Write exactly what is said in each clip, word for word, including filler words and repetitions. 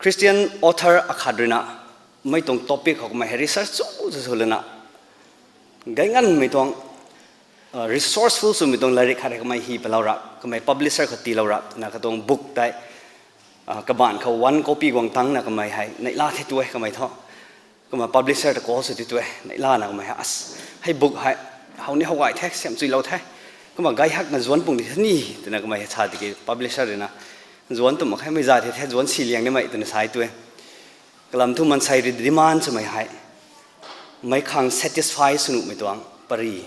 Christian author akhat ruina mei tuang topic khou kamei hei research sw sw sw lana, gay nganmei tuang, uh, resourceful swmei tuang latrik khat hei kamei hi palou ra, kamei publisher khou tiilou ra na katuang book tei, uh, kabaanc khou one copy guang tangna kamei hei neihla the tu e kamei thu. Kumna publisher ta call sw ti tu e, neihlana kamei hei, as, hei book hei how ni how gay the, siam chuilou the. Kumna gay hakna zuanc pung di the ni, twna kamei hei sa tiki publisher ruina, zuanc twmei khe mei za the the, zuanc si liang nimei twna sa e tu e. Kalam thu maansei rui demand swmei hei meic khang satisfy sw nuhmei tuang pary,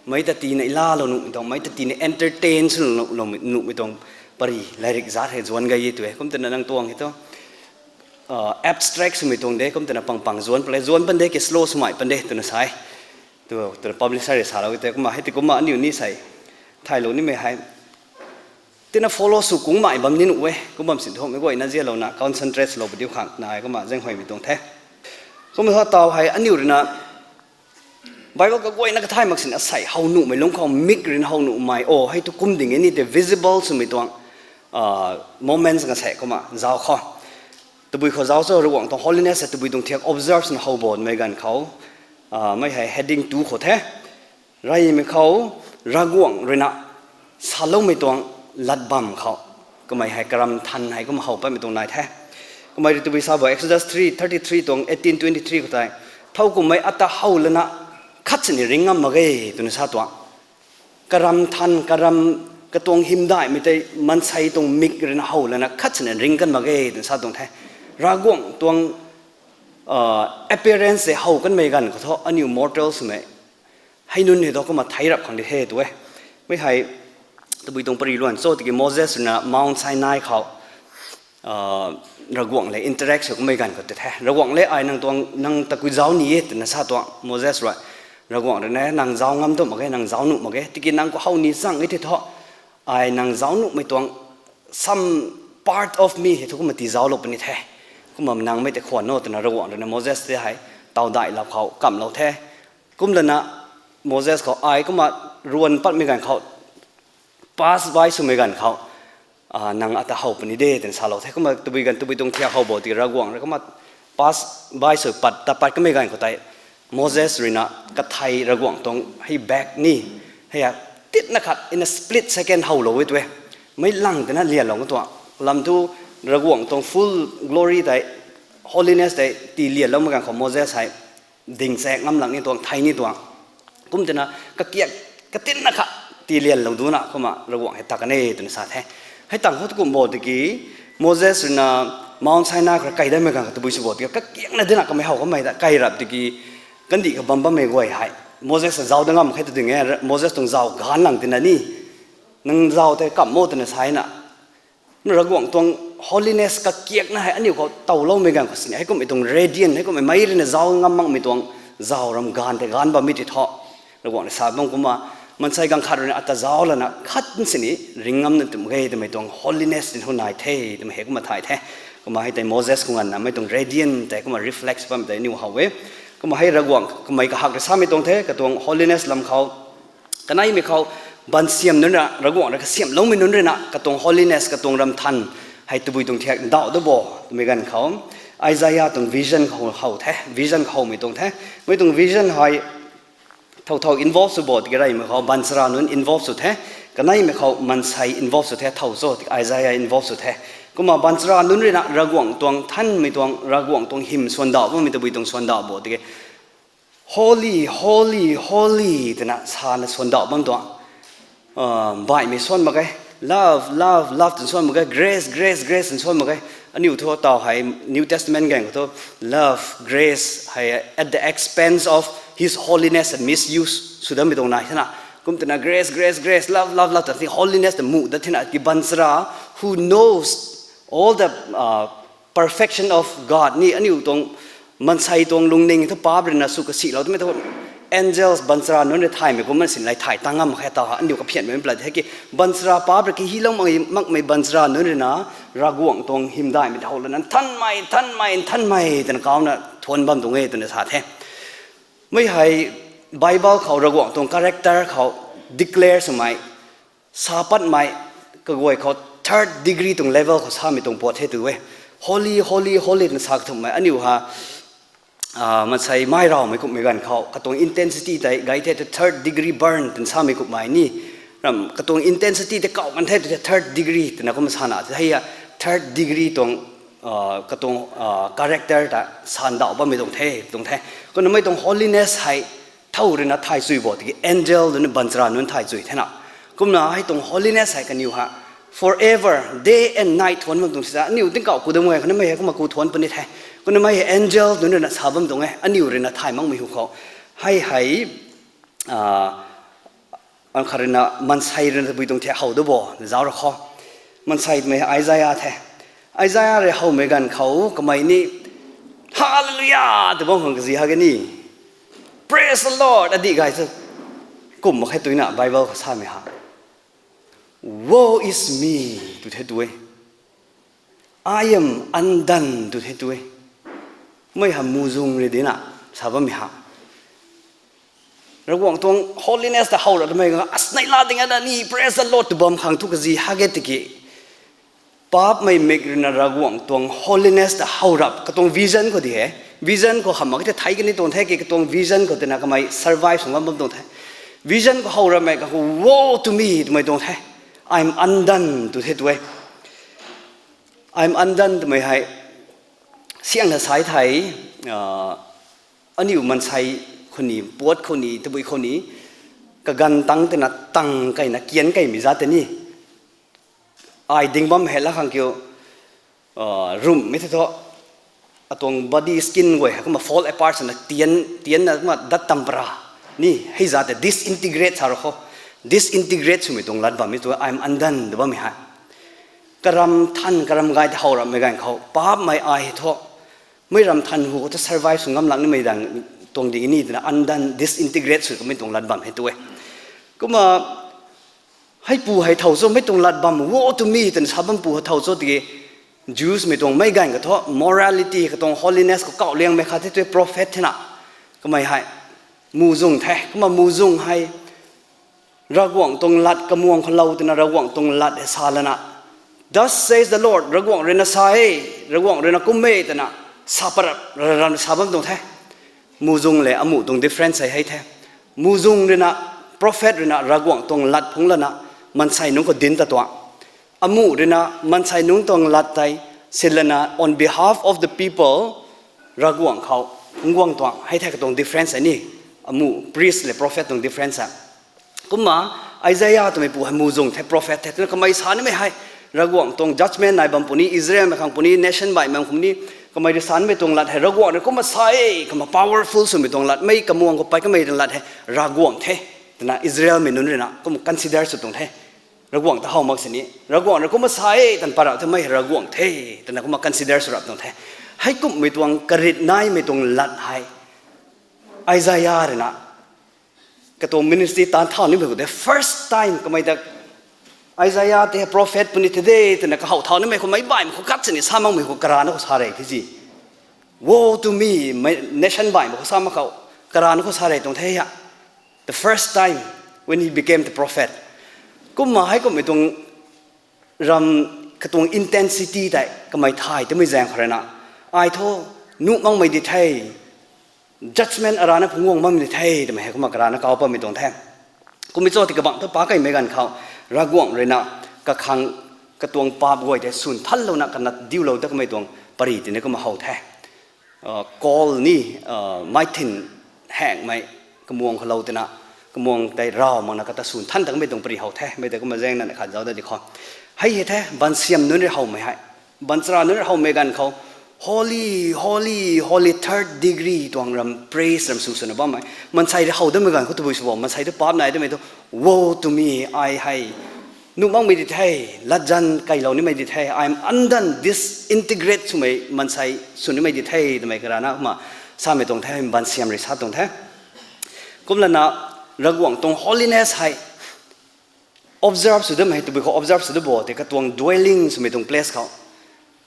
meic ta tina neihlaalou nuhmei tuang, meic ta tina entertain sw nuh, nuh, nuhmei tuang pary latrik zat hei zuanc gay e tu e. Kum twna nang tuang hei thu, uh, abstract swmei tuang de, kum twna pang pang zuanc pale, zuanc pan de ki slow swmei pan de twna sa e. Tu, twna publisher rui salou e tu e. Kumna hei ti kumna aniu ni sei thaylou nimei hei tina follow sw kungmei bam ni nuh e, kum bam sin thumei guayna zialouna concentrate swlou padiu khang na hei kumna zaenghuaymei tuang the. Kumna thu taw hei aniu ruina Bible kaguayna kathay mak sin asei how nuhmei lungc khou mik ruina how nuhmei o hei tu kum ding e ni tei visible swmei tuang, uh, moments nga sei kumna zauc khou, tabui khou zauc cho, Ravguangc tuang holiness hei tabui tuang thiak observe swna how bo twmei ganv khou, uh, mei hei heading two khou the. Reymei khou Ravguangc ruina saloumei tuang lat bam khou kamei hei karam than hei kumna how patmei tuang nai the. Kamei rui tabui sa bo Exodus three thirty three tuang eighteen twenty three khou tei, thow kumhmei ata how lana khat sini ring ngam mak ge twna sa tuang. Karam than, karam, katuang hymdaihmei tei maansei tuang mik ruina how lana khat sini ring kan mak ge twna sa tuang the. Ravguangc tuang, uh, appearance tei how kanmei ganv khou thu aniu mortal swmei hei nunc hei thu kumna thei rap khang di the tu e. Mei hei tabui tuang pary luan cho tiki Moses ruina Mount Sinai khou, uh, Ravguangc le interact sw kummei ganv khou tei the. Ravguangc le ai nang tuang, nang ta kui zauc ni e twna sa tuang Moses rui. Ravguangc ruina nang zauc ngam tu mak ge, nang zauc nuh mak ge. Tiki nang khou how ni chang e tei thu, ai nang zauc nuhmei tuang some part of me hei thu kumna tii zauclou puni the. Kumna nang mei tei khwan no twna Ravguangc ruina Moses tei hei tawdaih lap khou kamhlou the. Kum lana Moses khou ai kumna ruan patmei ganv khou, pass by swmei ganv khou, ah, nang ata how puni de twna salou the. Kumna tabui ganv tabui tuang thiak how bo tiki Ravguangc rui kumna pass by sw pat ta pat kamei ganv khou tei Moses ruina kathei Ravguangc tuang hei bak ni, hei a, titna khat in a split second howlou e tu e. Mei lang tina lianlou tuang. Lam thu Ravguangc tuang full glory tei, holiness tei tii lianloumei ganv khou Moses hei ding chaek ngam lak ni tuang, thei ni tuang. Kum tina kakiak katinna khat tii lianlou duna kumna Ravguangc hei ta kan e twna sa the. Hei tang khou tu kum bo tiki Moses ruina Mount Sinai khou kai datmei ganv khou tabui sw bo tiki kakiakna dina kamei how kamei ta kai rap tiki kandih khou bam bammei guay hei Moses ta zauc dat ngam khe tu ding e, Moses tuang zauc gaanv lang tina ni, nang zauc tei kamh mo twna sa na. Ravguangc tuang holiness kakiakna hei aniu khou towloumei ganv khou sini hei kummei tuang radiant, hei kummei mei ruina zauc ngam makmei tuang zauc ram gaanv tei gaanv bammei ti thu, Ravguangc rui sa bam kumna, maansei ganv khat ruina ata zauc lana khat sini ring ngam na tum ge twmei tuang holiness tin hu nai the twmei hei kumna thay the. Kumna hei tei Moses khou nganvna mei tuang radiant tei kumna reflect bammei tei aniu how e. Kumna hei Ravguangc kamei kahak rui samei tuang the, katuang holiness lam khou kaneimei khou baansiam nunc ruina, Ravguangc rui kasiamhloumei nunc ruina katuang holiness, katuang ramthan hei tabui tuang thiak ndauh da bo twmei ganv khou Isaiah tuang vision khou how the, vision khou howmei tuang the. Mei tuang vision hei thow thow involve sw bo tiki reymei khou baanchara nunc involve sw the, kaneimei khou maansei involve sw the, thow cho tiki Isaiah involve sw the. Kumna baanchara nunc ruina Ravguangc tuang thanmei tuang, Ravguangc tuang hym swan ndauh bammei tabui tuang swan ndauh bo tiki Holy, holy, holy twna sana swan ndauh bam tuang. Baihmei swan mak ge, love, love, love twna swan mak ge, grace, grace, grace twna swan mak ge. Aniu thu taw hei New Testament ganv khou thu love, grace hei at the expense of His holiness and misuse sw dammei tuang nai thena. Kum twna grace, grace, grace, love, love, love twna holiness ta muh dat thena ki baanchara who knows all the, uh, perfection of God ni aniu tuang maansei tuang lungning thu paap ruina sw kasihlou twmei thu angels baanchara nunc rui thaymei kum man sin lei thay tang ngam khe taw aniu kaphianmei plan hei ki baanchara paap rui kahilou mak, makmei baanchara nunc ruina Ravguangc tuang hymdaihmei how lana nthanmei, nthanmei, nthanmei twna kauna thuan bam tuang e twna sa the. Mei hei Bible khou Ravguangc tuang character khou declare swmei, sa patmei kaguay khou third degree tuang level khou samei tuang pat the tu e. Holy, holy, holy twna sa kathumhmei aniu ha, maansei mai rawmei kumhmei ganv khou katuang intensity tei gay the, the third degree burn twna samei kumhmei ni. Ram katuang intensity tei kau kan the, the third degree twna kumna sana the, hei a third degree tuang katuang character ta sandauh bammei tuang the, tuang the. Kumna mei tuang holiness hei thow ruina thay chui bo tiki angel nunc, baanchara nunc thay chui thena. Kumna hei tuang holiness hei kaniw ha forever, day and night thuan bam tuang sita, aniu tingkauh ku dam e, kumna mei hei kumna ku thuan puni the. Kumna mei hei angel nunc ruina sa bam tuang e, aniu ruina thay makmei hu khou. Hei hei, a, khat ruina maansei ruina tabui tuang the how da bo, na zauc ra khou. Maansei twmei Isaiah the. Isaiah rui howmei ganv khou kamei ni, Hallelujah! Tw bam khang kazi ha ke ni. Praise the Lord! Adih gay se. Kum mak khe tuina Bible khou samei ha. Woe is me! Tw the tu e. I am undone! Tw the tu e. Mei ha muzung rui dina sa bammei ha. Ravguangc tuang holiness ta how ra twmei ganv, as nei la ding a da ni, praise the Lord, tw bam khang thu kazi ha ke tiki. Paapmei mik ruina Ravguangc tuang holiness ta how rap, katuang vision khou di he. Vision khou hamh mak ke the thei kani tuang the ki, katuang vision khou tina kamei survive sw ngam bam tuang the. Vision khou how rapmei ka khou, Woe to me! Twmei tuang the. I am undone! Tw the tu e. I am undone twmei hei siangna sai thei, aniu maansei khou ni, puat khou ni, tabui khou ni, kaganv tang tina tang kaina kian kaimei zat tei ni. Ai ding bam hei la khang kiu, rumhmei the thu, atuang body skin guay hei kumna fall apart swna tian, tianna kumna dat tam para ni, hei zat tei disintegrate sa ra khou. Disintegrate swmei tuang lat bammei tu, I am undone tw bammei hei. Karam than, karam gay tei how rapmei ganv khou, paapmei ai hei thu, mei ram than hu khou thu survive sw ngam lak nimei dang tuang di ni twna undone, disintegrate sw kamei tuang lat bam hei tu e. Kumna, heipu hei thow cho, mei tuang lat bam, Woe to me! Twna sa bam pu hei thow cho tiki, Jews mei tuang mei ganv ka thu, morality katuang holiness khou kauh liangmei khat the tu e, prophet thena. Kamei hei muzung the, kumna muzung hei Ravguangc tuang lat kamuang khou lou twna Ravguangc tuang lat hei sa lana, Thus says the Lord, Ravguangc ruina sa e, Ravguangc ruina kum e twna sa parap ra, ra, sa bam tuang the. Muzung le amuh tuang difference hei hei the. Muzung ruina, prophet ruina Ravguangc tuang lat phungc lana, maansei nunc khou dinc ta tuang. Amuh ruina maansei nunc tuang lat tei silana on behalf of the people, Ravguangc khou phungc guang tuang. Hei the katuang difference hei ni. Amuh priest le prophet tuang difference hei. Kumna Isaiah twmei pu hei muzung the, prophet the twna kamei sa nimei hei, Ravguangc tuang judgment nai bam puni, Israelmei khang puni, nation baihmei khang puni, kamei rui sa nimei tuang lat hei Ravguangc rui kumna sa e, kumna powerful swmei tuang lat, mei kamuang khou pat kamei tuang lat hei Ravguangc the twna Israelmei nunc ruina kumna consider sw tuang the. Ravguangc ta how mak sini, Ravguangc rui kumna sa e twna parap the, mei hei Ravguangc the twna kumna consider sw rap tuang the. Heikumhmei tuang karit naimei tuang lat hei Isaiah ruina katuang ministry taanv thau nimei khou the first time kamei ta Isaiah tei prophet puni the de twna kahow thau nimei khou meic baihmei khou kat sini sa makmei khou karana khou sa re the si. Woe to me, mei nation baihmei khou sa mak khou karana khou sa re tuang the a. The first time when he became the prophet. Kumna heikumhmei tuang ram katuang intensity tei kamei thay twmei zaeng khou ruina, ai thu nuh makmei di the, judgment arana phungc guang makmei di the twmei hei kumna karana kau pammei tuang the. Kummei cho ti kabangc thu pa kaimei ganv khou Ravguangc ruina kakhang katuang paap guay tei swn thanlouna kana diulou ta kamei tuang pary tina kumna how the. Kawl ni, mei thin hengmei kamuang khou lou tina, kamuang tei raw makna kata swn than ta kamei tuang pary how the, mei tei kumna zaeng nana khat zauc da di khou. Hei hei the, baansiam nunc rui howmei hei. Baanchara nunc rui howmei ganv khou, Holy, holy, holy, third degree tuang ram praise ram sw swna bammei. Maansei rui how dammei ganv khou tabui sw bo, maansei tu paap nai twmei tu, Woe to me, ai hei nuh makmei di the, latzan kailou nimei di the, I am undone, disintegrate swmei maansei sw nimei di the twmei karana kumna samei tuang the, baansiam rui sa tuang the. Kumlana Ravguangc tuang holiness hei observe sw dammei hei tabui khou observe sw da bo tei katuang dwelling swmei tuang place khou.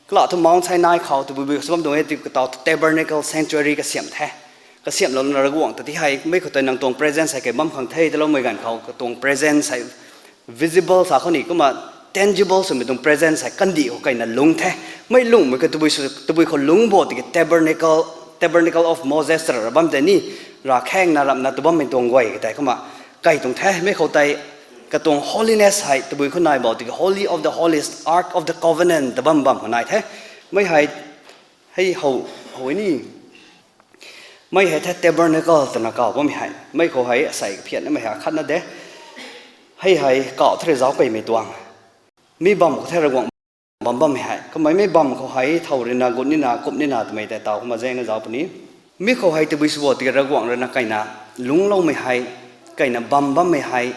Kalam thu Mount Sinai khou tabui bui khou sw bam tuang e, tiki kataw tabernacle, sanctuary kasiamh the. Kasiamhlouna Ravguangc ta ti hei mei khou tei nang tuang presence hei kei bam khang the taloumei ganv khou katuang presence hei visible sa khou ni kumna tangible swmei tuang presence hei kandih khou kaina lungc the. Mei lungcmei ka tabui sw, tabui khou lungc bo tiki tabernacle, tabernacle of Moses tara ra bam tei ni, ravkhangna ramhna tu bammei tuang guay ka tei kumna kai tuang the. Mei khou tei katuang holiness hei tabui khou nai bo tiki Holy of the Holies, Ark of the Covenant ta bam bam khou nai the. Mei hei, hei how, how ni. Mei hei the tabernacle twna kaw bammei hei. Mei khou hei asei phiatnamei hei khatna de. Hei hei kaw thre zauc peymei tuang. Mi bam khou the Ravguangc bam bammei hei. Kamei mei bam khou hei thow ruina, gut nina, kup nina twmei tei taw kumna zaengna zauc puni. Mi khou hei tabui sw bo tiki Ravguangc ruina kaina lungcloumei hei, kaina bam bammei hei,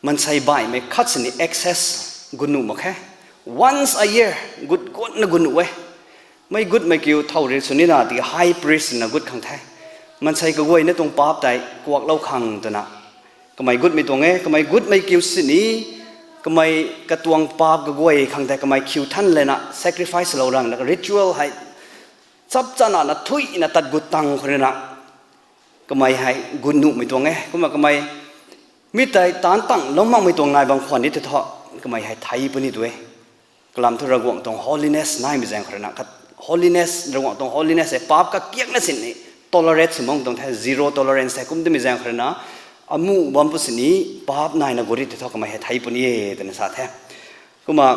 maansei baihmei khat sini access gut nuh mak khe. Once a year, gut guatna gut nuh e. Mei gutmei kiu thow rui sw nina tiki high priest na gut khang the. Maansei kaguayna tuang paap tei kuaklou khang twna. Kamei gutmei tuang e, kamei gutmei kiu sini, kamei katuang paap kaguay khang tei kamei khiu than lana sacrifice lou rangna ritual hei chap chana na thuina tat gut tang khou ruina kamei hei gut nuhmei tuang e. Kumna kamei mi tei taanc tang lou makmei tuang nai bam khwan ni tei thu, kamei hei thei puni tu e. Kalam thu Ravguangc tuang holiness naimei zaeng khou ruina, khat holiness, Ravguangc tuang holiness hei paap kakiakna sini tolerate sw mak tuang the, zero tolerance the. Kum twmei zaeng khou ruina, amuh bam pu sini paap naina gut ri tei thu kamei hei thei puni e twna sa the. Kumna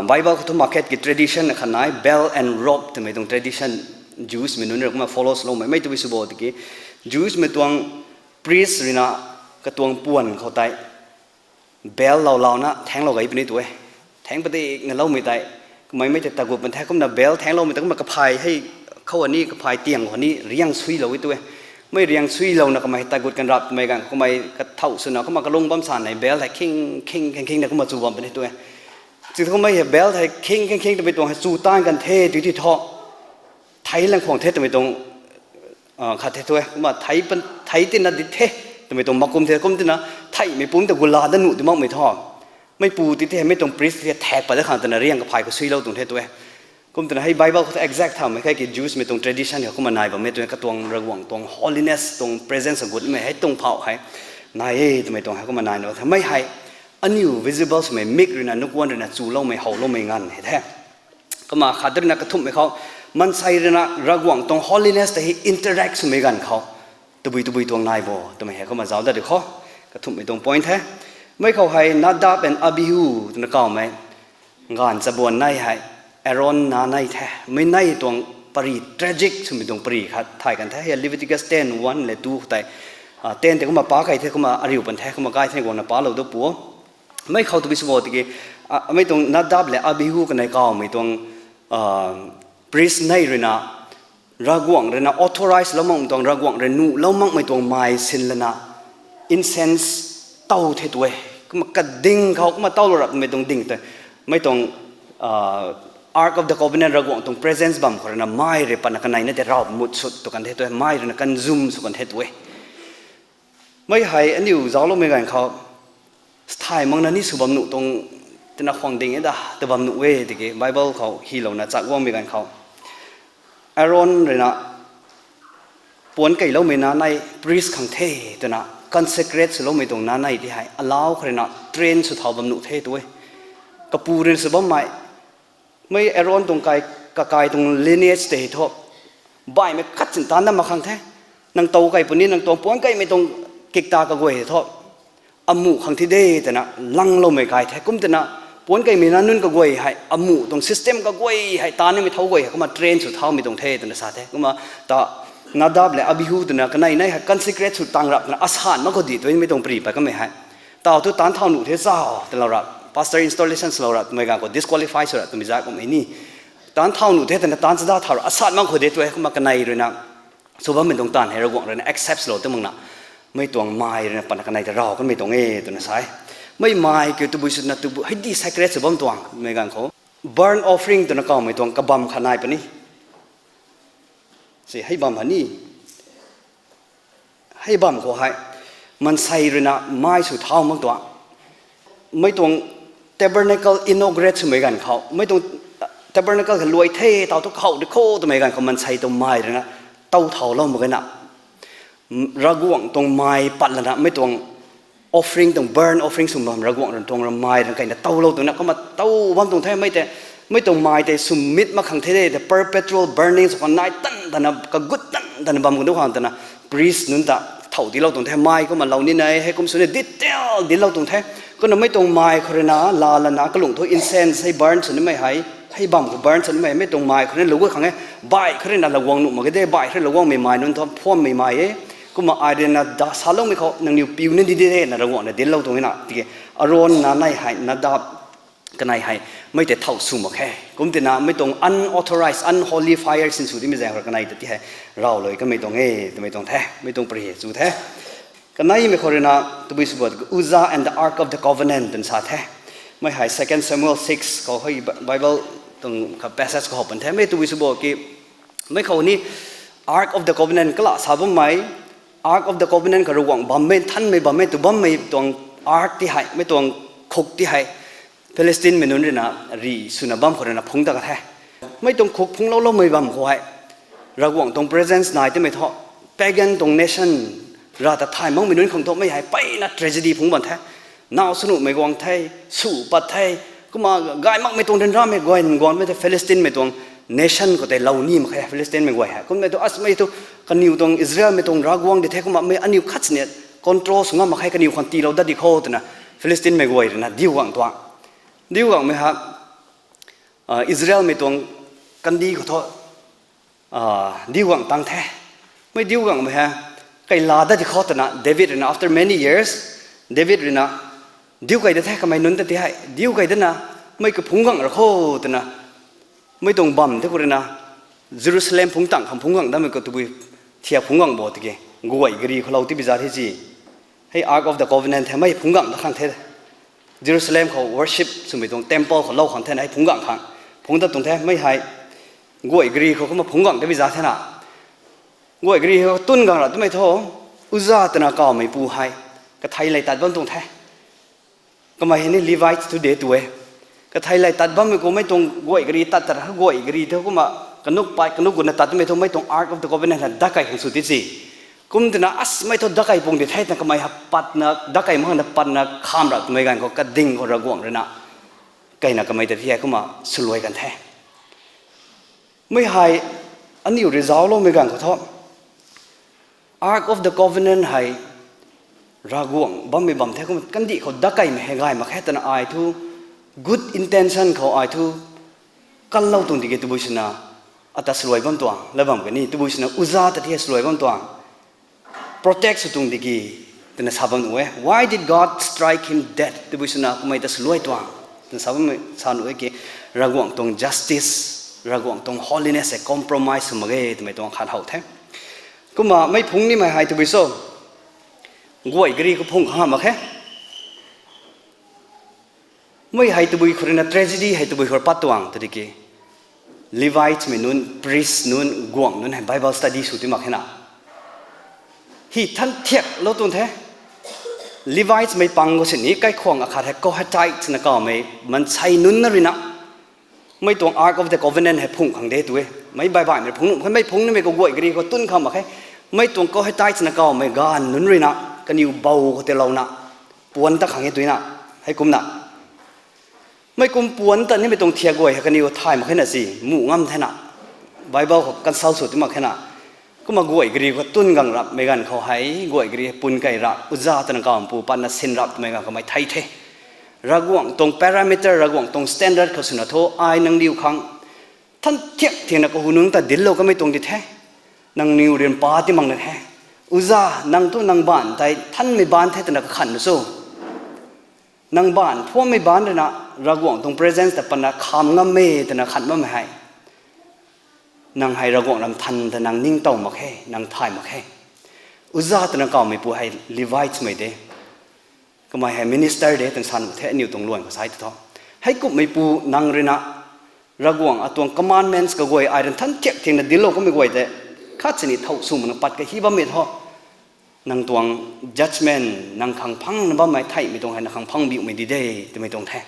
Bible khou thu market ki tradition khat nai, bell and rope twmei tuang tradition, Jews mei nunc rui kumna follow swloumei. Mei tabui sw bo tiki Jews mei tuang priest ruina katuang puan khou tei bell loulouna thaengclou gay puni tu e. Thaengc padikna loumei tei, kamei mei tei tagut pan the. Kumna bell thaengcloumei tei kumna kaphay hei khou ani, kaphay tiang khou ni riang suilou e tu e. Mei riang suilouna kamei tagut kan rap twmei ganv khou kamei kathau swna kumna kalung bam san nei bell hei khing khing khing khingna kumna chu bam puni tu e. Chi thu kamei hei bell hei khing khing khing twmei tuang hei chu taanv kan the tu ti thu, thei lang khwang the twmei tuang khat the tu e. Kumna thei pan, thei tina di the twmei tuang makum the. Kum tina theihmei pumc ta gula da nuh di makmei thu, meipu ti the, mei tuang priest ti the, thak pat da khang twna riang kaphay khou suilou tuang the tu e. Kum twna hei Bible khou thu exact thaumei khe ki Jews mei tuang tradition hei kumna nai bammei tu e. Katuang Ravguangc tuang holiness tuang presence gutmei hei tuang phauh hei nai e twmei tuang hei kumna nai na the. Mei hei aniu visible swmei mik ruina, nukuan ruina chuloumei howloumei nganv hei the. Kumna khat ruina kathumhmei khou, maansei ruina Ravguangc tuang holiness tei hei interact swmei ganv khou tabui tabui tuang nai bo twmei hei kumna zauc dat di khou, kathumhmei tuang point the. Mei khou hei Nadab and Abihu twna kawmei gaanv chabuan nei hei, Aaron na nei the. Mei nei tuang pary, tragic swmei tuang pary khat thay kan the. Hei Leviticus ten, one le two tei, ten tei kumna pa kei the, kumna ariu pan the, kumna kai the guangna palou du pu. Mei khou tabui sw bo tiki, mei tuang Nadab le Abihu kanei kawmei tuang priest nei ruina, Ravguangc ruina authorize lou makmei tuang, Ravguangc rui nuhlou makmei tuang mai sin lana incense tow the tu e. Kumna kading khou kumna towlou rapmei tuang ding tei, mei tuang Ark of the Covenant, Ravguangc tuang presence bam khou ruina mai rui patna kaneina tei rav mut sut tu kan the tu e, mai ruina consume sw kan the tu e. Mei hei aniu zaucloumei ganv khou, thay makna ni sw bam nuh tuang, tina khwang ding e da, ta bam nuh e tiki Bible khou hylouna chak guangmei ganv khou, Aaron ruina puanc keyloumei na nei, priest khang the twna consecrate swloumei tuang na nei ti hei alau khou ruina train sw thau bam nuh the tu e. Kapu ruina sw bammei, mei Aaron tuang kai, kakai tuang lineage tei thu, baihmei khat chin taanv na mak khang the. Nang tow kei puni, nang tuang puanc keymei tuang kikta kaguay hei thu, amuh khang thi de twna langloumei kai the. Kum twna puanc keymei na nunc kaguay hei, amuh tuang system kaguay hei, taanv nimei thau guay hei kumna train sw thaumei tuang the twna sa the. Kumna ta Nadab le Abihu twna kanei nei hei consecrate sw tang rap twna asan mak khou di twmei tuang pary pat kamei hei, taw thu taanc thau nuh the cha twlou rap, pastor installation swlou rap twmei ganv khou disqualify sw rap twmei zat kummei ni. Taanc thau nuh the twna taanc chada thau ra asan mak khou de tu e. Kumna kanei ruina sw bammei tuang taanv hei Ravguangc ruina accept swlou tw makna, mei tuang mai ruina patna kanei ta raw kanmei tuang e twna sa e. Mei mai kiu tabui swna tabui hei di sacred sw bam tuang mei ganv khou, burnt offering twna kawmei tuang kabam khat nai puni. Si hei bam ha ni, hei bam khou hei maansei ruina mai sw thau mak tuang, mei tuang tabernacle inaugurate swmei ganv khou, mei tuang tabernacle kha luai the, taw thu khou di kho twmei ganv khou maansei tuang mai ruina tow thaulou mak gana, Ravguangc tuang mai pat lana mei tuang offering tuang, burnt offering sw bam Ravguangc rui tuang ramei rui keyna towlou tuang na, kumna tow bam tuang the. Mei tei, mei tuang mei tei swmit mak khang the de, the perpetual burning sw khang nai tan tana, kagut tan tana bam khang du khang tana, priest nunc ta thow tiilou tuang the. Mei kumna lou ni nai, hei kum sw ni detail dinclou tuang the. Kumna mei tuang mei khou rui na laa lana kalung thu incense hei burn sw nimei hei, hei bam khou burn sw nimei, mei tuang mei khou rui na lou gut khang e, baih khou rui na Ravguangc nuh mak ge de, baih khou rui Ravguangc mei mei nunc thu phuammei mei e. Kumna ai rui na da saloumei khou nangniw piu ni di de na Ravguangc na dinclou tuang na tiki, Aron na nai hei, Nadab kanei hei, mei tei thow sw mak khe. Kum tina mei tuang unauthorized, unholy fire sinsw timei zaeng khou kanei ta ti hei, ravlou kamei tuang e, twmei tuang the, mei tuang pary chu the. Kaneimei khou rui na, tabui sw bo, Uzzah and the Ark of the Covenant twna sa the. Mei hei Second Samuel six khou hei Bi-, Bible tuang kha passage khou how pan the. Mei tabui sw bo ki, mei khou ni Ark of the Covenant kala sa bammei, Ark of the Covenant kha Ravguangc bammei, nthanmei bammei, tu bammei tuang ark ti hei, mei tuang khuk ti hei, Philistinemei nunc rui na rih swna bam khou rui na phungc ta ka the. Mei tuang khuk phungclouloumei bam khou hei, Ravguangc tuang presence nai timei thu, pagan tuang nation, rav ta thay makmei nunc khang thu mei hei mpeyna tragedy phungc bam the. Naw swnuhmei guang the, sw pat the, kumna gay makmei tuang ryanramei guay guangmei the, Philistinemei tuang nation khou tei lou ni mak khe, Philistinemei guay hei. Kumna tu, asmei thu, kaniw tuang Israelmei tuang Ravguangc di the, kumna mei aniu khat sini control sw ngam mak khe, kaniw khang tiilou dat di khou twna, Philistinemei guay rui na diu guang tuang. Diu guangmei ha, Israelmei tuang kandih khou thu, diu guang tang the. Mei diu guangmei hei, kai laa dat di khou twna, David rui na, after many years, David rui na, diu kai da the, kamei nunc ta ti hei, diu kai dana, mei kaphungc guang ra khou twna, mei tuang bam the khou rui na, Jerusalem phungc tang khang phungc guang damei khou tabui thiak phungc guang bo tiki, guay gari khou lou tibi za the si. Hei Ark of the Covenant hei mei phungc guang da khang the. Jerusalem khou worship swmei tuang temple khou lou khang the na, hei phungc guang khang. Phungc dat tuang the, mei hei guay gari khou kumna phungc guang tibi za the na. Guay gari khou tun guang ra twmei thu, Uzzah twna kawmeipu hei, kathei lei tat bam tuang the. Kamei hei ni Levite thu de tu e. Kathei lei tat bammei khou mei tuang guay gari tat ta ra, guay gari thu kumna kanuk pat, kanuk gutna tat twmei thu mei tuang Ark of the Covenant hei dakai khang sw ti si. Kum twna asmei thu dakai pung di the twna kamei ha patna dakai mak khang na patna kham ra twmei ganv khou kading khou Ravguangc rui na, keyna kamei ta ti hei kumna swluai kan the. Mei hei aniu rui zaucloumei ganv khou thu, Ark of the Covenant hei Ravguangc bammei bam the, kumna kandih khou dakeimei hei gay mak khe twna ai thu, good intention khou ai thu, kanlou tuang diki tabui swna, ata swluai bam tuang, la bam kani, tabui swna Uzzah ta ti hei swluai bam tuang, protect sw tuang diki, twna sa bam nuh e. Why did God strike him dead? Tabui swna kamei ta swluai tuang, twna sa bam, sa nuh e ki, Ravguangc tuang justice, Ravguangc tuang holiness hei compromise sw mak ge twmei tuang khat how the. Kumna mei phungc nimei hei tabui so, guay gari khou phungc khang mak khe. Mei hei tabui khou rui na tragedy hei tabui khou pat tuang ta diki, Levitemei nunc, priest nunc, guangc nunc hei Bible study sw ti mak khe na. Hei than thiaklou tuang the. Levitemei pang khou sini kaikhwang akhat hei Kohathite na kawmei maansei nunc na rui na, mei tuang Ark of the Covenant hei phungc khang de tu e. Mei baih baihmei phungc nuh khe, mei phungc nimei khou guay gari khou tun khang mak khe. Mei tuang Kohathite na kawmei gaanv nunc rui na, kaniw bou khou tiilouna, puan ta khang e tu na, heikumna. Mei kum puan ta nimei tuang thiak guay hei kaniw thay mak khe na si, muh ngam the na. Bible khou consult sw ti mak khe na. Kumna guay gari khou tun gang rapmei ganv khou hei, guay gari hei pun key ra, Uzzah twna kawmpu patna sin rap twmei ganv khou mei thei the. Ravguangc tuang parameter, Ravguangc tuang standard khou swna thu, ai nangniw khang than thiak thiakna kahu nunc ta dinclou kamei tuang di the. Nangniw ryanpa ti mak na the. Uzzah, nang thu nang baanv tei nthanmei baanv the twna kakhan na cho. Nang baanv phuammei baanv rui na, Ravguangc tuang presence ta patna kham ngam e twna khan bammei hei, nang hei Ravguangc ram than ta nang ningtow mak khe, nang thay mak khe. Uzzah twna kawmeipu hei Levitemei de. Kamei hei minister de twna sa nuh the, aniu tuang luan khou sai ta thu. Heikumhmeipu nang rui na, Ravguangc atuang commandments kaguay ai rui nthan thiak thiakna dinclou kamei guay tei, khat sini thow sw makna pat kahi bammei thu, nang tuang judgment, nang khang phangna bammei theihmei tuang hei nang khang phang biumei di de, twmei tuang the.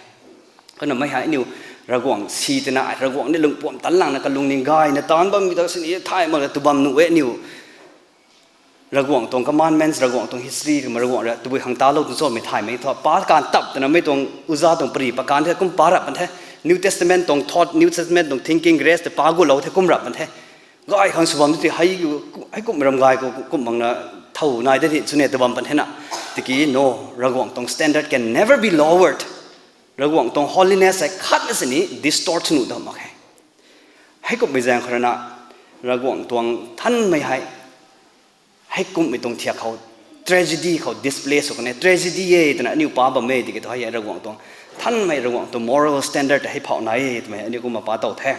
Kumna mei hei aniu Ravguangc si twna, Ravguangc ni lungpuam tan langna kalungning gayna taanc bammei ta sini thay makna tu bam nuh e aniu. Ravguangc tuang commandments, Ravguangc tuang history, Ravguangc rui tabui khang talou tuang chamei thaymei thu pa kan tap twna mei tuang uza tuang pari pakan the kum pa rap pan the. New Testament tuang thought, New Testament tuang thinking, grace ta pa gulou the kum rap pan the. Gay khang sw bam ti hei, hei kum ram gay khou kum bangna thow nai de ni chwni ta bam pan the na. Tiki no, Ravguangc tuang standard can never be lowered. Ravguangc tuang holiness hei khatna sini distort sw nuh dam mak khe. Heikumhmei zaeng khou rui na, Ravguangc tuang thanmei hei, heikumhmei tuang thiak khou, tragedy khou display sw kan e, tragedy e twna aniu pa bam e tiki thu hei Ravguangc tuang thanmei, Ravguangc tuang moral standard hei phauh nai e twmei aniu kumna pa tow the.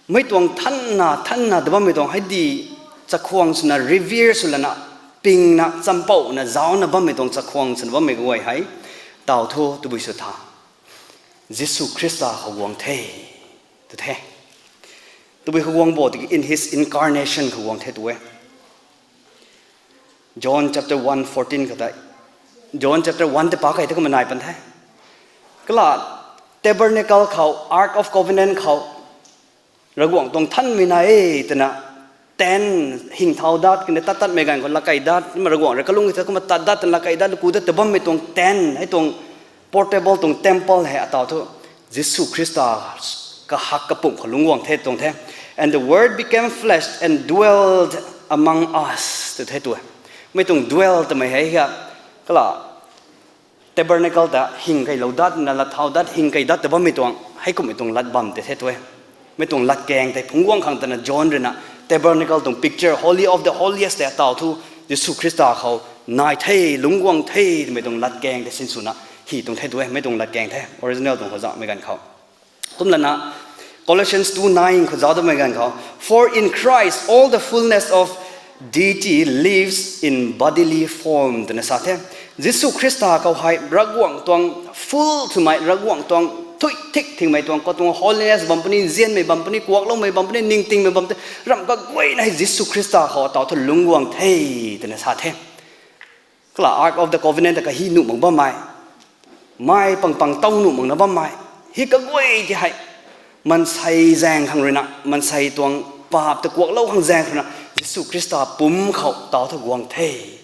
Mei tuang thanna, thanna ta bammei tuang hei di chakhwang swna revere sw lana, pingna, champouna, zauna bammei tuang chakhwang swna bammei guay hei, taw thu tabui sw tha, Jisu Khrista khou guang the, tw the. Tabui khou guang bo tiki in his incarnation khou guang the tw e. John chapter one fourteen khou tei, John chapter one tei pa kei the kumna nai pan the. Kala tabernacle khou, Ark of Covenant khou, Ravguangc tuang thanmei nai e twna, tent hing thau dat kani tat tatmei ganv khou lakei dat, ma Ravguangc rui kalung e the kumna tat dat twna lakei dat, luku dat ta bammei tuang tent, hei tuang portable tuang temple hei ataw thu, Jisu Khrista kahak kapumc khou lungc guang the tuang the. And the word became flesh and dwelt among us, tw the tu e. Mei tuang dwell twmei hei hia, kala tabernacle ta hing keilou dat na, lat thau dat, hing kei dat ta bammei tuang, heikumhmei tuang lat bam tei the tu e. Mei tuang latkaeng tei phungc guang khang twna John rui na tabernacle tuang picture, Holy of the Holiest tei ataw thu, Jisu Khrista khou nai the, lungc guang the twmei tuang latkaeng tei sinswna hi tuang the tu e, mei tuang latkaeng the, original tuang khou zauhmei ganv khou. Kumlana, Colossians two nine khou zauc damei ganv khou, For in Christ all the fullness of deity lives in bodily form, twna sa the. Jisu Khrista khou hei Ravguangc tuang full swmei, Ravguangc tuang thuih thik thingmei tuang, katuang holiness bam puni, nzianmei bam puni, kuakloumei bam puni, ningtingmei bam puni, ramh kaguayna hei Jisu Khrista khou ataw thu lungc guang the, twna sa the. Kala Ark of the Covenant ta kahi nuh mak bammei, mei pang pang tow nuh makna bammei, hi kaguay ti hei, maansei zaeng khang rui na, maansei tuang paap ta kuaklou khang zaeng khou na, Jisu Khrista pumc khou taw thu guang the.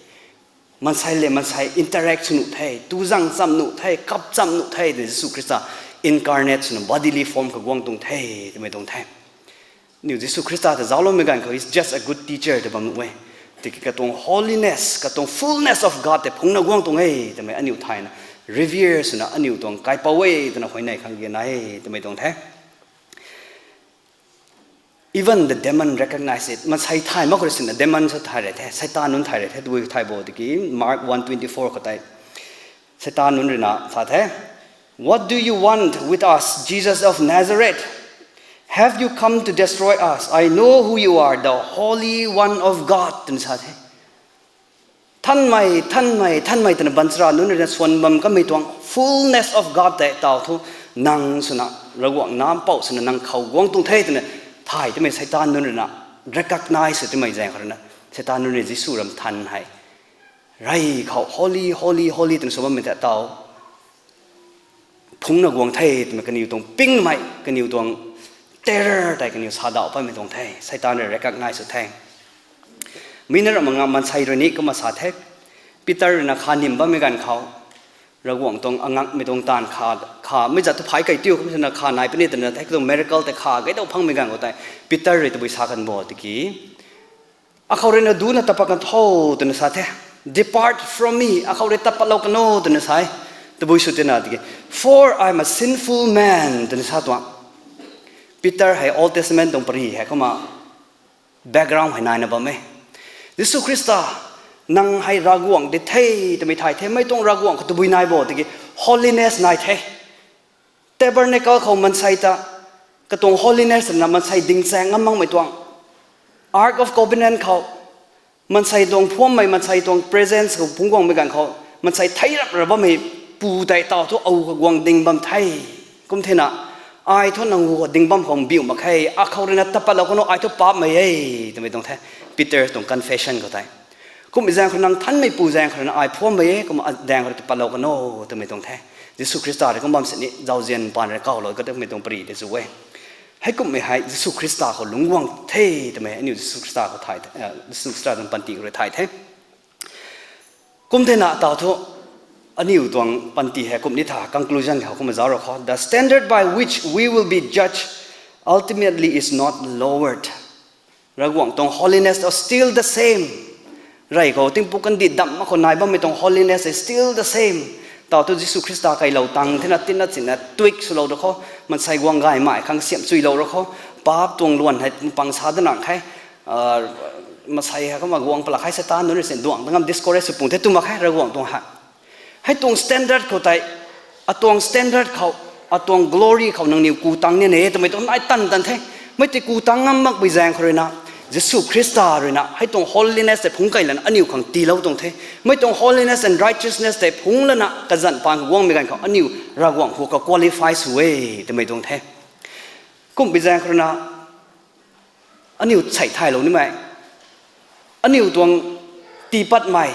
Maansei le maansei interact sw nuh the, tuzang cham nuh the, kap cham nuh the, tei Jisu Khrista incarnate swna bodily form khou guang tuang the, twmei tuang the. Aniu Jisu Khrista ta zaucloumei ganv khou, he's just a good teacher tei bam nuh e. Tiki katuang holiness, katuang fullness of God tei phungcna guang tuang e twmei aniu thayna, revere swna aniu tuang kaipouc e twna huayney khang ge nai e twmei tuang the. Even the demon recognize it. Maansei thay mak khou rui sina demon sa thay rei the, Satan nunc thay rei the, tabui thay bo tiki Mark one twenty-four khou tei Satan nunc rui na sa the, What do you want with us, Jesus of Nazareth? Have you come to destroy us? I know who you are, the Holy One of God, twna sa the. Thanmei, thanmei, thanmei twna baanchara nunc rui na swan bam kamei tuang fullness of God tei taw thu nang swna, Ravguangc nampouc swna nang khou guang tuang the twna thay twmei Satan nunc rui na recognize sw twmei zaeng khou rui na, Satan nunc rui Jisu ram than hei rey khou holy, holy, holy twna sw bammei tei taw phungcna guang the twmei kaniw tuang pingmei, kaniw tuang terror tei kaniw sa dauh paymei tuang the, Satan rui recognize sw the. Mi na ram nga maansei rui ni kumna sa the, Peter rui na kha nim bammei ganv khou, Ravguangc tuang angakmei tuang taanv kha, kha mei zat tu phay kei tiu kum swna kha nai puni twna the, katuang miracle tei kha gei dau phangmei ganv khou tei, Peter rui tabui sa kan bo tiki, akhou rui na duna tapat kan tho, twna sa the. Depart from me, akhou rui tapatlou kan o, twna sa e. Tabui sw tina tiki, For I am a sinful man, twna sa tuang. Peter hei Old Testament tuang pari hei kumna background hei naina bam e. Jisu Khrista, nang hei Ravguangc di the, twmei thay the, mei tuang Ravguangc khou tabui nai bo tiki, holiness nai the. Tabernacle khou maansei ta, katuang holiness na maansei dingchaeng ngam makmei tuang. Ark of Covenant khou, maansei tuang phuammei, maansei tuang presence khou phungc guangmei ganv khou, maansei thei rap ra bammei pu tei taw thu au khou guang ding bam the. Kum thena, ai thu nang hu khou ding bam khou mbiu mak khe, akhou rui na tapatlou kan o, ai thu paapmei e, twmei tuang the. Peter tuang confession khou tei. Kummei zaeng khou nang thanmei pu zaeng khou rui na ai phuammei e, kumna daeng khou rui tapatlou kan o, twmei tuang the. Jisu Khrista rui kum bam sini zauzian paan rui kawlou katmei tuang pari tei zu e. Heikumhmei hei Jisu Khrista khou lungc guang the twmei aniu Jisu Khrista khou thay, Jisu Khrista tuang panty khou rui thay the. Kum thena taw thu, aniu tuang panty hei kum ni tha conclusion khou kumna zauc ra khou, the standard by which we will be judged ultimately is not lowered. Ravguangc tuang holiness is still the same. Rey khou tingpuk kandih damh mak khou nai bammei tuang holiness is still the same. Taw thu Jisu Khrista kailou tang thena tina china tweak swlou ra khou, mansei guang gaymei khang siamh chuilou ra khou, paap tuang luan hei pang sa dana khe, mansei hei kumna guang pala khe Satan nunc rui sin duang ta ngam discourage sw pung the tw mak khe Ravguangc tuang hei. Hei tuang standard khou tei, atuang standard khou, atuang glory khou nangniw ku tang ni ne twmei tuang nai tan tan the. Mei tei ku tang ngam makpui zaeng khou ruina, Jisu Khrista ruina hei tuang holiness tei phungc kei lana aniu khang tiilou tuang the. Mei tuang holiness and righteousness tei phungc lana kazanc paan khou guangmei ganv khou aniu Ravguangc hu khou qualify sw e twmei tuang the. Kumpui zaeng khou ruina, aniu chei thaylou nimei, aniu tuang tiipatmei,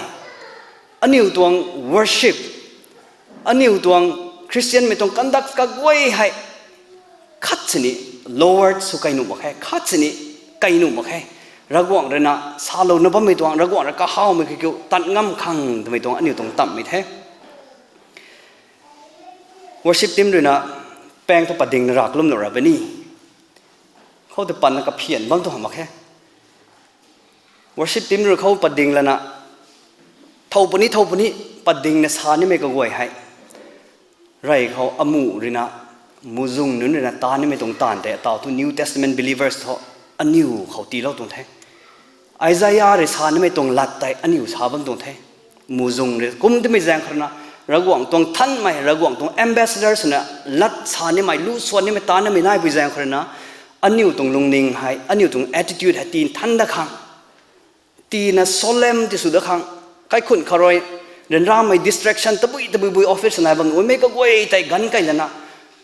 aniu tuang worship, aniu tuang Christianmei tuang conduct kaguay hei khat sini lowered sw kei nuh mak khe, khat sini kei nuh mak khe. Ravguangc ruina salouna bammei tuang, Ravguangc rui kahawmei kiu tat ngam khang twmei tuang aniu tuang tamhmei the. Worship team ruina paeng thu padingna rav kalumlou ra puni. Khou tei patna kaphian bam tu hamh mak khe. Worship team rui khou pading lana, thow puni thow puni, padingna sa nimei kaguay hei, rey khou amuh ruina, muhzwng nunc ruina ta nimei tuang taanv tei taw thu New Testament believers thu aniu khou tiilou tuang the. Isaiah rui sa nimei tuang lat tei aniu sa bam tuang the. Muhzwng rui kum timei zaeng khou ruina, Ravguangc tuang thanmei, Ravguangc tuang ambassador swna lat sa nimei, lu swan nimei, ta nimei naipui zaeng khou ruina, aniu tuang lungning hei, aniu tuang attitude hei tii than dat khang, tiina solemn ti sw dat khang, kaikhun kharui, ryanramei distraction tabui tabui bui office nai bam nuhmei kaguay tei ganv kei lana,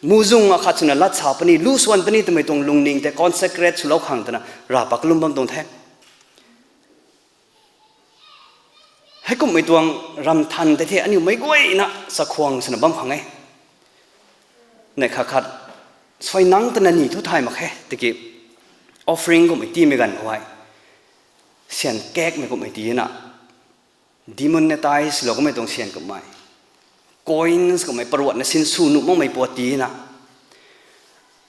muhzwng akhat swna lat sa puni, lu swan puni twmei tuang lungning tei consecrate swlou khang twna rav pat kalum bam tuang the. Heikumhmei tuang ramthan tei the aniu meic guayna chakhwang swna bam khang e. Neih khat khat, suai nang twna ni thu thay mak khe, tiki offering kummei tiimei ganv khou hei, syan kakmei kummei tiina, demonetize lou kummei tuang syan kummei, coins kummei paruatna sinsw nuh makmei puat tiina,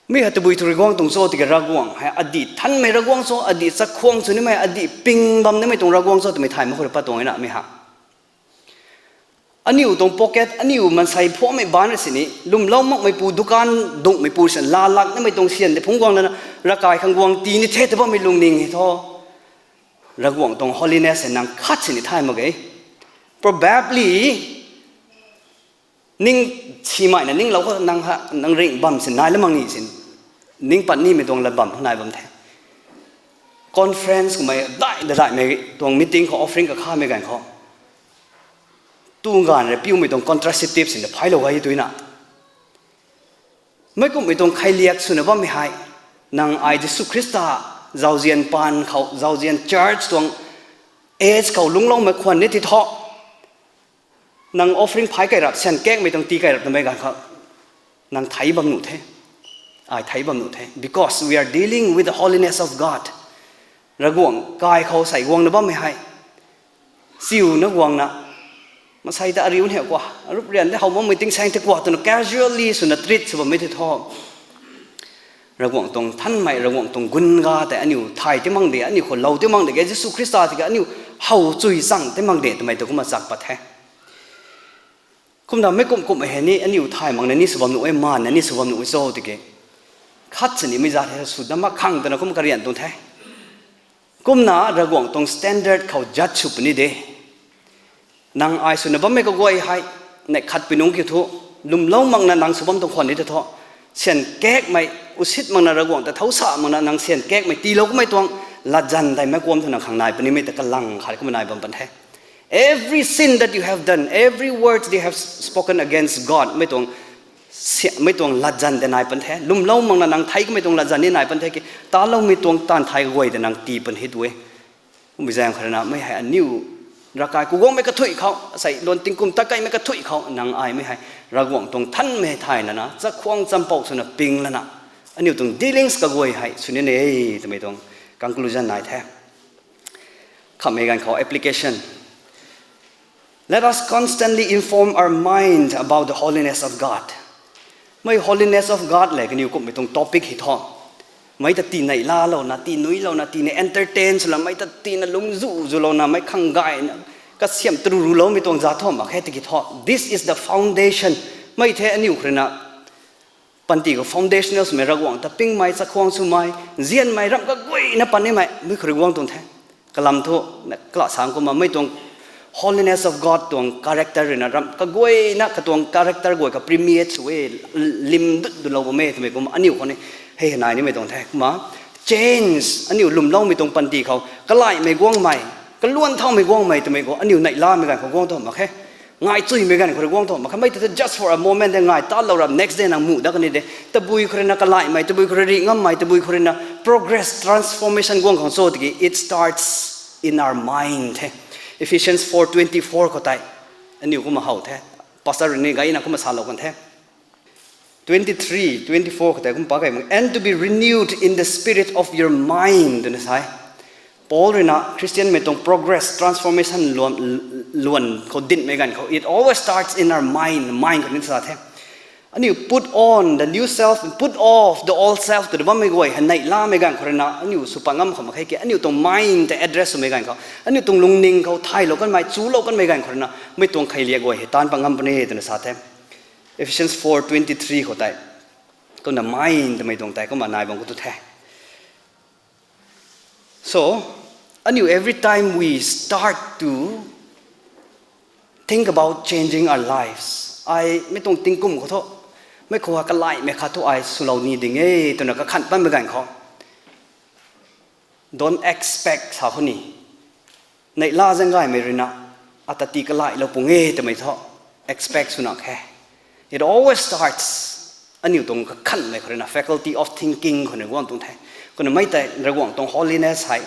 mi hei tabui thu rui guang tuang cho tiki Ravguangc hei adih thanmei Ravguangc cho, adih chakhwang sw nimei, adih ping bam nimei tuang Ravguangc cho twmei thay mak khou rui pat tuang na mi ha. Aniu tuang pocket, aniu mansei phuammei baanc rui sini, lwmlou makmeipu dukan dungmeipu sini laalak nimei tuang syan tei phungc guang lana, ravkai khang guang tii ni the tw bammei lungning hei thu, Ravguangc tuang holiness hei nang khat sini thay mak ge. Probably, ning simeina ninglou khou nang ha, nang ringh bam sin nai lam mak ni sin, ning pat nimei tuang lat bam nai bam the. Conference kummei dai dadaimei tuang meeting khou offering kakhamei ganv khou, tu ganv rui piumei tuang contraceptive sini phaylou gay tuina, meic kumhmei tuang kheiliak swna bammei hei, nang ai Jisu Khrista zauzian paan khou, zauzian church tuang age khou lungcloumei khwan ni ti thu, nang offering phay kai rap, syan kakmei tuang tii kai rap twmei ganv khou, nang thei bam nuh the, ai thei bam nuh the, because we are dealing with the holiness of God. Ravguangc kai khou sei guangna bammei hei, chiuna guangna, masei ta ariu hei kua, arup rian de how makmei tingsaeng tei kua twna casually swna treat sw bammei tei thu, Ravguangc tuang thanmei, Ravguangc tuang gunga tei aniu thay ti mak de, aniu khou lou ti mak de, ke Jisu Khrista tiki aniu how chui chang ti mak de twmei tu kumna chak pat the. Kumna meic kum kumhmei hei ni aniu thay makna ni sw bam nuh e, maanna ni sw bam nuh e cho tiki, khat sini mei zat hei sw dat mak khang twna kum karian tuang the. Kumna Ravguangc tuang standard khou judge sw puni de. Nang ai swna bammei kaguay hei, neih khatpui nungc kiu thu, lwmlou makna nang sw bam tuang khwan ni tei thu, syan kakmei, usit makna Ravguangc ta thau sa makna nang syan kakmei tiilou kummei tuang, latzan tei meic kuam thu nang khang nai punimei ta kalang khat kumna nai bam pan the. Every sin that you have done, every word that you have spoken against God, mei tuang, mei tuang latzan tei nai pan the. Lwmlou makna nang thei kummei tuang latzan ni nai pan the ki, taloumei tuang taanv thai kaguay tei nang tii pan hei tu e. Kummei zaeng khou ruina mei hei aniu, ravkai ku guangmei kathuic khou, sei luan tingkum ta kaimei kathuic khou nang ai mei hei, Ravguangc tuang thanmei hei thay lana, chakhwang champou swna ping lana, Aniu tuang dealings kaguay hei sw nina e twmei tuang conclusion nai the. Khamhmei ganv khou application. Let us constantly inform our mind about the holiness of God. Mei holiness of God le kaniw kumhmei tuang topic hei thu, mei ta tii neihla louna, tii nui louna, tii na entertain swlouna, mei ta tii na lungzu zu louna, mei khang gayna kasiam taru ruloumei tuang za thu mak khe tiki thu, this is the foundation. Mei the aniu khou rui na panty khou foundational swmei, Ravguangc ta pingmei, chakhwang swmei, nzianmei, ramh kaguayna pan nimei mei khou rui guang tuang the. Kalam thu, kala sang kumna mei tuang holiness of God tuang character rui na ramh kaguayna katuang character guay kha permeate sw e, lim dut dulou bam e twmei kumna aniu khou ni hei nai nimei tuang the. Kumna change, aniu lwmloumei tuang panty khou kalaihmei guangmei, kaluan thaumei guangmei twmei khou aniu neihlamei ganv khou guang tuang mak khe. Ngai chuimei ganv khou rui guang tuang mak khe. Mei ta just for a moment de ngai talou rap, next day nang muh dat kan ni de. Tabui khou rui na kalaihmei, tabui khou rui rih ngammei, tabui khou rui na progress, transformation guang khang cho tiki it starts in our mind the. Ephesians four twenty-four khou tei aniu kumna how the. Pastor rui ni gayna kumna salou kan the. Twenty-three, twenty-four khou tei kum pa kei, and to be renewed in the spirit of your mind twna sa e. Paul rui na Christianmei tuang progress, transformation luan, luan khou dinhmei ganv khou, it always starts in our mind, mind khou ni sa the. Aniu put on the new self, put off the old self twna bammei guay hei neihlamei ganv khou rui na aniu sw pat ngam khou mak khe ki, aniu tuang mind tei address swmei ganv khou, aniu tuang lungning khou thaylou kanmei, chulou kanmei ganv khou rui na mei tuang kheiliak guay hei taanc pat ngam puni twna sa the. Ephesians four twenty-three khou tei kumna mind twmei tuang tei kumna nai bam khou tu the. So, aniu every time we start to think about changing our lives, ai mei tuang tingkum khou thu, mei khou kalaihmei khat thu ai swlou ni ding e twna kakhanh patmei ganv khou, don't expect sa khou ni, neihla zaeng gaymei rui na ata tii kalailou pung e twmei thu expect swna khe. It always starts, aniu tuang kakhanhmei khou rui na faculty of thinking khou ni guang tuang the. Kumna mei tei Ravguangc tuang holiness hei,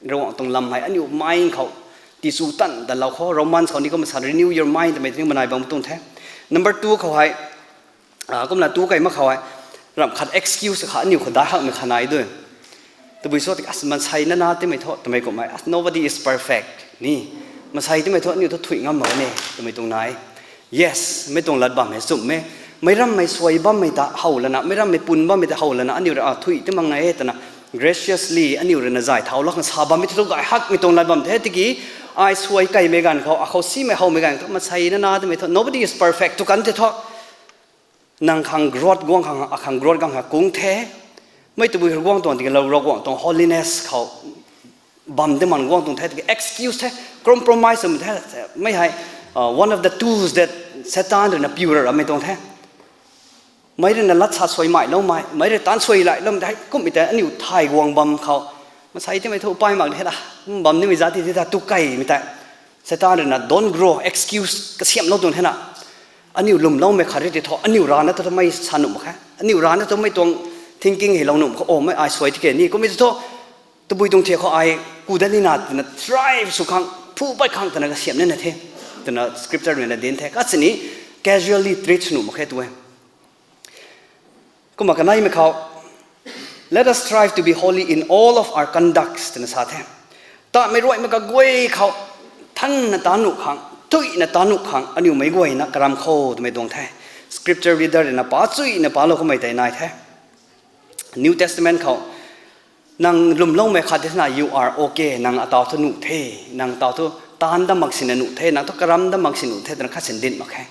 Ravguangc tuang lam hei aniu mind khou tichu tan talou khou, Romans khou ni kumna sa renew your mind twmei tei ni manai bam tuang the. Number two khou hei, kumna tu kei mak khou hei, ramh khat excuse khat aniu khou dai hakmei khat nai du. Tabui cho tiki, as, maansei nana timei thu twmei kumhmei, as, nobody is perfect ni. Maansei timei thu aniu thu thuih ngam mak ne twmei tuang nai. Yes, mei tuang lat bam hei chumh e. Meic rammei suai bammei ta how lana, meic rammei pun bammei ta how lana aniu rui, a, thuih ti mak nai e twna graciously aniu rui na zay thaulou khang sa bammei thu gay hakmei tuang lat bam the tiki, ai suai keymei ganv khou, akhou simei howmei ganv thu, maansei nana timei thu nobody is perfect tw kan the thu. Nang khang growth guang khang, akhang growth guang khang kung the. Mei tabui khou guang tuang tiki lou Ravguangc tuang holiness khou bam de man guang tuang the tiki excuse the, compromise swmei the. Mei hei, one of the tools that Satan rui na piu ra ramei tuang the. Meic rui na lat sa suai mailoumei, meic rui taanc suai lailoumei tei kumhmei tei aniu thay guang bam khou, maansei timei thu pai mak the na, bam nimei zat ti ti ta tu keymei tei Satan rui na don't grow excuse kasiamhlou tuang the na. Aniu lwmloumei khat rui ti thu aniu rana ta mei sa nuh mak khe, aniu rana ta mei tuang thinking hei lou nuh mak khe, o mei ai suai tike ni kummei thu tabui tuang thiak khou ai ku dat nina twna thrive sw khang, phu pat khang twna kasiamh nina the twna scripture rui na dinc the. Kasini casually treat sw nuh mak khe tu e. Kumna kaneimei khou, let us strive to be holy in all of our conducts twna sa the. Tamei ruaimei kaguay khou thanna ta nuh khang, thuihna ta nuh khang aniu meic guayna karam khou twmei tuang the. Scripture reader rui na pa chuina palou kamei tei nai the. New Testament khou nang lwmloumei khat di thena, you are okay, nang ataw thu nuh the, nang ataw thu taanc dat mak sina nuh the, nang thu karam dat mak sina nuh the twna khatsin dinc mak khe.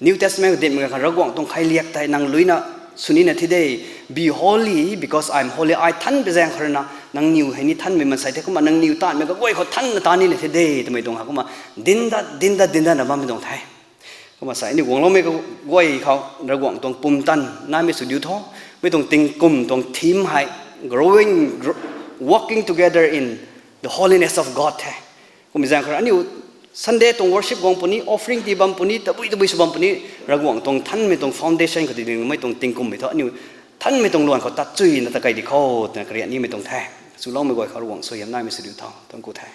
New Testament khou dinhmei ganv khou Ravguangc tuang kheiliak tei nang luina sw nina thi de, be holy because I am holy, ai thanmei zaeng khou rui na nangniw hei ni thanmei maansei the, kumna nangniw taanmei kaguay khou thanna ta nina thi de twmei tuang ha kumna dinc dat dinc dat dinc datna bammei tuang the. Kumna sa aniu guangloumei kaguay khou Ravguangc tuang pumtan naimei sw diu tho, mei tuang tingkum tuang theme hei growing, walking together in the holiness of God the. Kummei zaeng khou rui aniu Sunday tuang worship guang puni, offering tii bam puni, tabui tabui sw bam puni, Ravguangc tuang thanmei tuang foundation khou ti dingmei tuang tingkummei thu aniu thanmei tuang luan khou tat chuina ta kei di khou twna karian nimei tuang the. Swloumei guay khou Ravguangc suaihiam naimei sw diu tho, tuang ku the.